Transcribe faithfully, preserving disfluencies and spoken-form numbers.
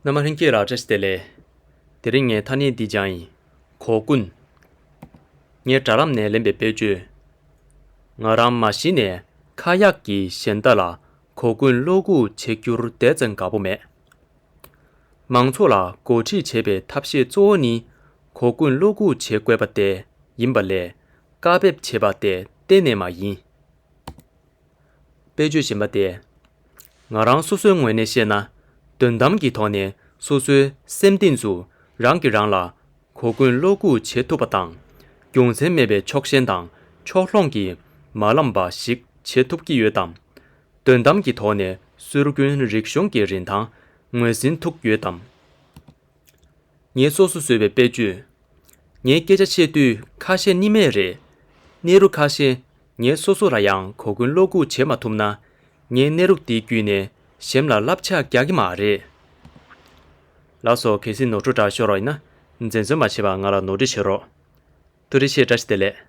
རྣམ་པ་ལྷན་རྒྱས་ལ་བཀྲ་ཤིས་བདེ་ལེགས། དེ་རིང་ངས་ཐ་སྙད་འདི་སྦྱངས་ཡིན། གོ་ཀུན། ངའི་དྲ་ལམ་ནས་ལེན་པའི་དཔེ་བརྗོད། ང་རང་མ་གཞི་ནས་ཁ་ཡག་གི་གཞན་དག་ལ་གོ་ཀུན་བློ་འགུག་བྱེད་རྒྱུར་དེ་ཙམ་དགའ་པོ་མེད། མང་ཚོགས་ལ་འགོ་ཁྲིད་བྱེད་པའི་ཐབས་ཤེས་གཙོ་བོ་ནི་གོ་ཀུན་བློ་འགུག་བྱེད་དགོས་པ་དེ་ཡིན་པ་ལས། བཀའ་འབེབས་བྱེད་པ་དེ་གཏན་ནས་མ་ཡིན། དཔེ་བརྗོད་གཞན་པ་སྟེ། ང་རང་སོ་སོའི་ངོས་ནས་བཤད་ན། དོན་དམ་གྱི་ཐོག་ནས་སོ་སོའི་སེམས་གཏིང་དུ་རང་གིས་རང་ལ་གོ་ཀུན་བློ་འགུག་བྱེད་ཐུབ་པ་དང་། རྒྱུ་མཚན་མེད་པའི་ཕྱོགས་ཞེན་དང་ཕྱོགས་ལྷུང་གིས་མ་ལངས་པ་ཞིག་བྱེད་ཐུབ་ཀྱི་ཡོད་དམ། དོན་དམ་གྱི་ཐོག་ནས་སྲོལ་རྒྱུན་རིག་གཞུང་གི་རིན་ཐང་ངོས་ཟིན་ཐུབ་ཡོད་དམ། ངས་སོ་སོ་བཟོས་པའི་དཔེ་བརྗོད། ངས་སྐད་ཆ་བཤད་དུས་ཁ་ཞེ་གཉིས་མེད་རེད། གནས་རུ་ཁ་ཞེ། ངས་སོ་སོ་ལ་ཡང་གོ་ཀུན་བློ་འགུག་བྱེད་མ་ཐུབ་ན། ངས་གནས་རུ་དེའི་བརྒྱུད་ནས་གཞན་ལ་བསླབ་བྱ་རྒྱག་གི་མ་རེད། ལགས་སོ། གལ་སྲིད་ནོར་འཁྲུལ་འདྲ་ཤོར་བ་ཡིན་ན། འཛེམ་ཟོན་མ་བྱེད་པར་ང་ལ་ནོར་འཁྲུལ་བྱེད་རོགས། ཐུགས་རྗེ་ཆེ། བཀྲ་ཤིས་བདེ་ལེགས།